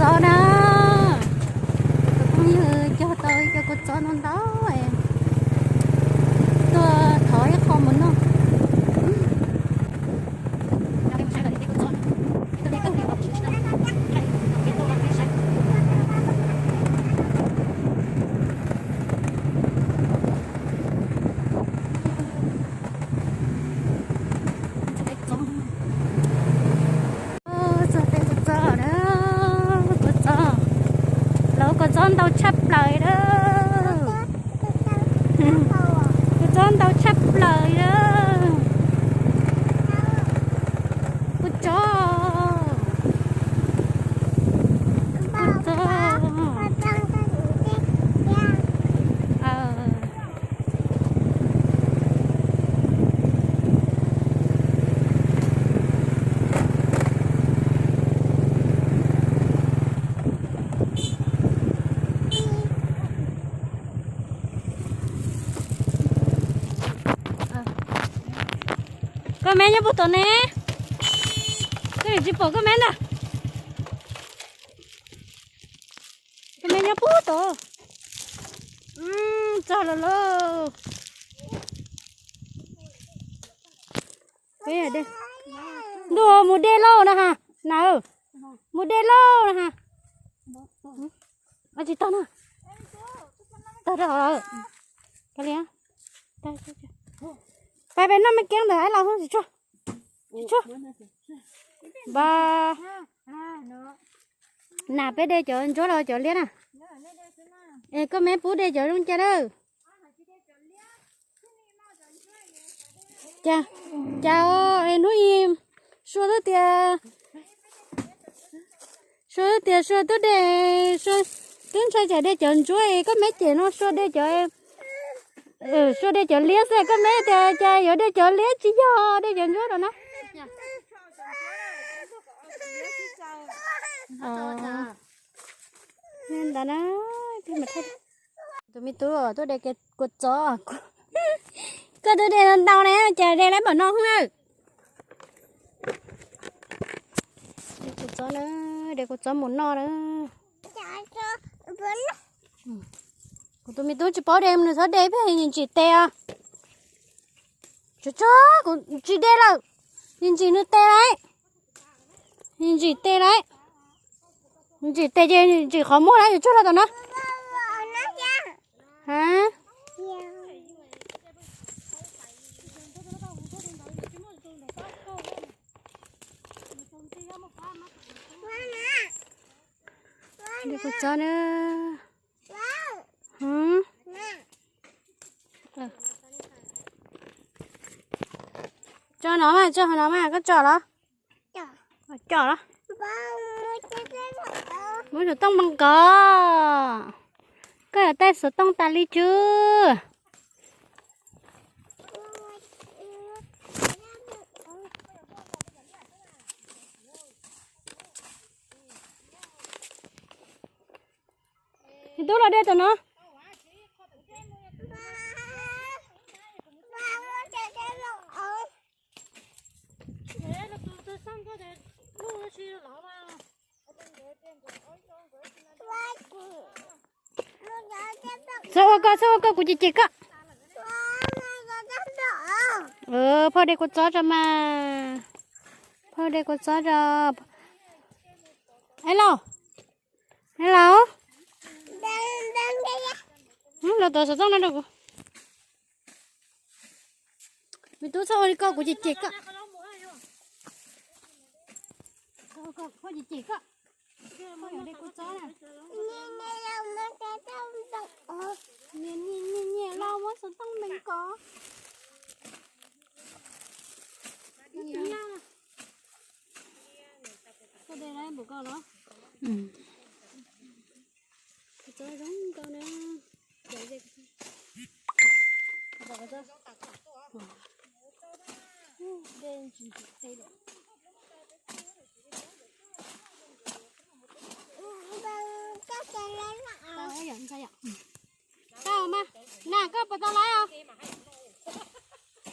Txob na, tus phooj ywg cog tau ib co kua txob ntau ntau, tuaj thov ib qho mus noj. Txog tej kua txob na, kua txob, lawv kua txob ntau tshaj plaws na. Kua txob ntau tshaj plaws na. Kua txob, kua txob. Koj me nyob puag tod ne, koj tsis pom koj me ntag. Koj me nyob puag tod. Txog lawm lauj. Ntuj, mus de lauj na ha, na, mus de lauj na ha. Tsis tau na. Tag, pais pais noj me keeb ntawm Aib Laus tsis tsuag. Tsis tsuag. Npam, na peb de cov ntsuab los cov liab na. Es koj me pub de cov zoo cas lawm. Cas, cas hnub ib Sua twb tias, Sua twb tias Sua twb de, Sua twb ntshai tsam de cov ntsuab es koj me cem no Sua de cov, Sua de cov liab xwb, koj me tias cas yuav de cov liab tsis yog de cov ntsuab rau na. Ntawd na, tus me tub tuaj de kua txob, koj twb de ntau ne, cas de lawm npaum no hwb na. Kua txob na, de kua txob mus noj na. Kuv tus me tub tsis paub de, nws txhob de pheej ntsim tes os. Tsuag tsuag, kuv tsis de lawm, ntsim nws tes lawm, ntsim tes lawm, ntsim tes ces ntsim qhov muag lawm, yuav tsuag rau tom no. Ha, de kua txob na. Tso no mas, tso no mas, koj tso los? Tso los. Muab xov tooj npee kov. Koj yuav taij xov tooj tas li tswv? Tub los de tom no. Txhob ua koj, txhob ua koj, kuv cem cem koj. Phauj de kua txob tso mas. Phauj de kua txob tso. Hello. Hello. Los tuav xov tooj no rau kuv. Me tub txhob ua li koj, kuv cem cem koj. Phauj cem cem koj. Phauj yuav de kua txob na. Nyias nyias nyias lauj, muab xov tooj npee kov. Koj de lawm npaum ko los? Kua txob zoo nkauj na. Tau mas, na koj puas tau laiv os?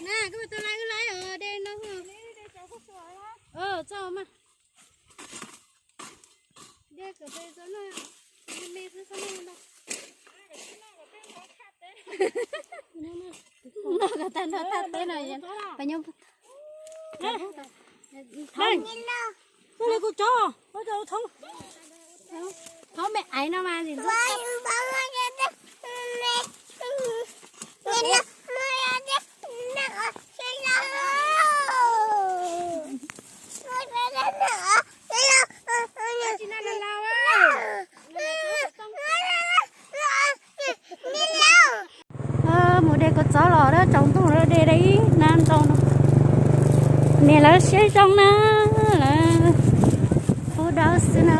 Na koj puas tau laiv, wb laiv os, de no. Tau mas. De Noj kom tag nrho thaj teb no, pab nyob. Thov li kuv cov, thov me aiv no mas. Mus de kua txob los dab tsaus ntuj lawm, de de ib hnab ntoo no. Niam lawv siab zoo na, lawv pub dawb xwb na.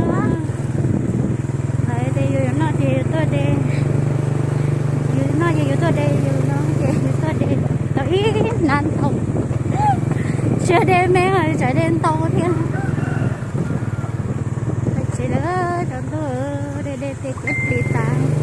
Lawv tias yus yuav noj ces yus tuaj de, yus noj ces yus tuaj de, yus noj ces yus tuaj de tau ib hnab ntoo. Tsis de me, tsam de ntau thiab. Tsev lawv tsaus ntuj, de de ces kuv plis tas.